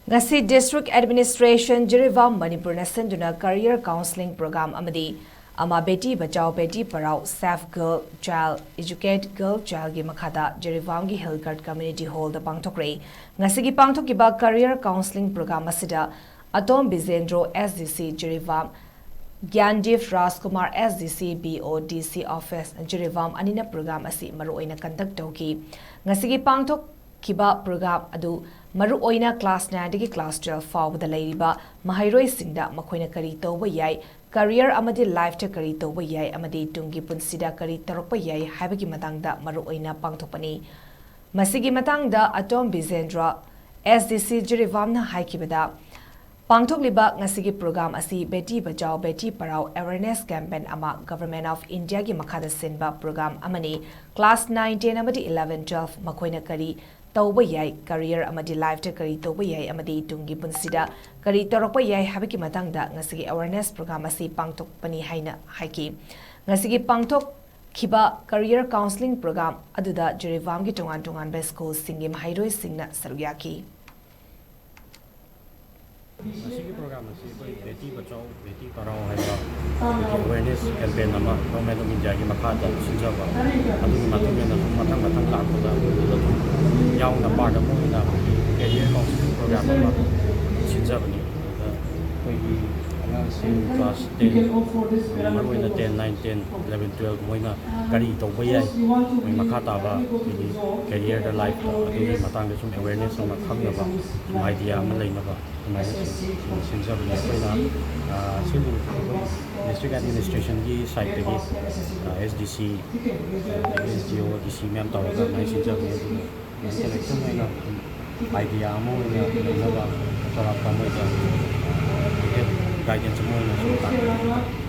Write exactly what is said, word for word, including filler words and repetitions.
ꯉꯁꯤ District Administration Jiribam ꯃꯅꯤꯄꯨꯔꯅ ꯁꯤꯟꯗꯨꯅ Career Counselling Program ꯑꯃꯗꯤ ꯑꯃ Beti Bachao Beti Padhao Safe Girl Child Educate Girl Childꯒꯤ ꯃꯈꯥꯗ ꯖꯤꯔꯤꯕꯥꯝꯒꯤ Hill Guard Community Hallꯗ ꯄꯥꯡꯊꯣꯛꯈ꯭ꯔꯦ꯫ ꯉꯁꯤꯒꯤ ꯄꯥꯡꯊꯣꯛꯈꯤꯕ Career Counselling Program ꯑꯁꯤꯗ ꯑꯇꯣꯝ ꯕꯤꯖꯦꯟꯗ꯭ꯔꯣ, S D C ꯖꯤꯔꯤꯕꯥꯝ, ꯒ꯭ꯌꯥꯟꯗꯤꯞ ꯔꯥꯖꯀꯨꯃꯥꯔ, S D C B O D C Office Jiribam ꯑꯅꯤꯅ program ꯑꯁꯤ ꯃꯔꯨꯑꯣꯏꯅ conduct ꯇꯧꯈꯤ꯫ ꯉꯁꯤꯒꯤ ꯄꯥꯡꯊꯣꯛꯈꯤꯕ program ꯑꯗꯨ ꯃꯔꯨꯑꯣꯏꯅ class nineꯗꯒꯤ class twelve ꯐꯥꯎꯕꯗ ꯂꯩꯔꯤꯕ ꯃꯍꯩꯔꯣꯏꯁꯤꯡꯗ ꯃꯈꯣꯏꯅ ꯀꯔꯤ ꯇꯧꯕ ꯌꯥꯏ, career ꯑꯃꯗꯤ lifeꯇ ꯀꯔꯤ ꯇꯧꯕ ꯌꯥꯏ ꯑꯃꯗꯤ ꯇꯨꯡꯒꯤ ꯄꯨꯟꯁꯤꯗ ꯀꯔꯤ ꯇꯧꯔꯛꯄ ꯌꯥꯏ ꯍꯥꯏꯕꯒꯤ ꯃꯇꯥꯡꯗ ꯃꯔꯨꯑꯣꯏꯅ ꯄꯥꯡꯊꯣꯛꯄꯅꯤ꯫ ꯃꯁꯤꯒꯤ ꯃꯇꯥꯡꯗ ꯑꯇꯣꯝ ꯕꯤꯖꯦꯟꯗ꯭ꯔ, S D C ꯖꯤꯔꯤꯕꯥꯝꯅ ꯍꯥꯏꯈꯤꯕꯗ, ꯄꯥꯡꯊꯣꯛꯂꯤꯕ ꯉꯁꯤꯒꯤ program ꯑꯁꯤ Beti Bachao Beti Padhao Awareness Campaign ꯑꯃ Government of Indiaꯒꯤ ꯃꯈꯥꯗ ꯁꯤꯟꯕ program ꯑꯃꯅꯤ꯫ Class nine, ten ꯑꯃꯗꯤ eleven, twelve ꯃꯈꯣꯏꯅ ꯀꯔꯤ ꯇꯧꯕ ꯌꯥꯏ, career ꯑꯃꯗꯤ lifeꯇ ꯀꯔꯤ ꯇꯧꯕ ꯌꯥꯏ ꯑꯃꯗꯤ ꯇꯨꯡꯒꯤ ꯄꯨꯟꯁꯤꯗ ꯀꯔꯤ ꯇꯧꯔꯛꯄ ꯌꯥꯏ ꯍꯥꯏꯕꯒꯤ ꯃꯇꯥꯡꯗ ꯉꯁꯤꯒꯤ awareness program ꯑꯁꯤ ꯄꯥꯡꯊꯣꯛꯄꯅꯤ ꯍꯥꯏꯅ ꯍꯥꯏꯈꯤ꯫ ꯉꯁꯤꯒꯤ ꯄꯥꯡꯊꯣꯛꯈꯤꯕ Career Counselling Program ꯑꯗꯨꯗ ꯖꯤꯔꯤꯕꯥꯝꯒꯤ ꯇꯣꯉꯥꯟ ꯇꯣꯉꯥꯟꯕ schoolꯁꯤꯡꯒꯤ ꯃꯍꯩꯔꯣꯏꯁꯤꯡꯅ ꯁꯔꯨꯛ ꯌꯥꯈꯤ꯫ ꯃꯁꯤꯒꯤ program ꯑꯁꯤ ꯑꯩꯈꯣꯏ Beti Bachao Beti Padhao ꯍꯥꯏꯕ ꯑꯩꯈꯣꯏꯒꯤ awareness campaign ꯑꯃ Government of Indiaꯒꯤ ꯃꯈꯥꯗ ꯁꯤꯟꯖꯕ, ꯑꯗꯨꯒꯤ ꯃꯇꯨꯡ ꯏꯟꯅ ꯁꯨꯝ ꯃꯊꯪ ꯃꯊꯪ ꯂꯥꯛꯄꯗ ꯑꯗꯨꯗ ꯑꯗꯨꯝ ꯌꯥꯎꯅ part ꯑꯃ ꯑꯣꯏꯅ ꯑꯩꯈꯣꯏꯒꯤ career counselling program ꯑꯃ ꯁꯤꯟꯖꯕꯅꯤ꯫ ꯑꯗꯨꯗ ꯑꯩꯈꯣꯏꯒꯤ ꯑꯉꯥꯡꯁꯤꯡ class ten, ꯃꯔꯨꯑꯣꯏꯅ ten, nine, ten, eleven, twelve ꯃꯣꯏꯅ ꯀꯔꯤ ꯇꯧꯕ ꯌꯥꯏ, ꯃꯣꯏ ꯃꯈꯥ ꯇꯥꯕ ꯑꯩꯈꯣꯏꯒꯤ careerꯗ, lifeꯇ ꯑꯗꯨꯒꯤ ꯃꯇꯥꯡꯗ ꯁꯨꯝ awareness ꯑꯃ ꯈꯪꯅꯕ, ꯁꯨꯝ idea ꯑꯃ ꯂꯩꯅꯕ ꯑꯗꯨꯃꯥꯏꯅ ꯁꯨꯝ ꯁꯤꯟꯖꯕꯅꯤ꯫ ꯑꯩꯈꯣꯏꯅ, ꯑ, ꯁꯤꯕꯨ ꯑꯩꯈꯣꯏ District Administrationꯒꯤ sideꯇꯒꯤ, ꯑ, S D C, ꯑꯗꯒꯤ S D O, D C ꯃꯌꯥꯝ ꯇꯧꯔꯒ ꯑꯗꯨꯃꯥꯏꯅ ꯁꯤꯟꯖꯕꯅꯤ꯫ ꯑꯗꯨꯕꯨ collection ꯑꯣꯏꯅ ꯁꯨꯝ idea ꯑꯃ ꯑꯣꯏꯅ ꯂꯩꯅꯕ, ꯆꯥꯎꯔꯥꯛꯄ ꯃꯣꯏꯗ, ꯑ, guidance ꯑꯃ ꯑꯣꯏꯅ ꯁꯨꯝ ꯇꯥꯛꯄꯤꯕ꯫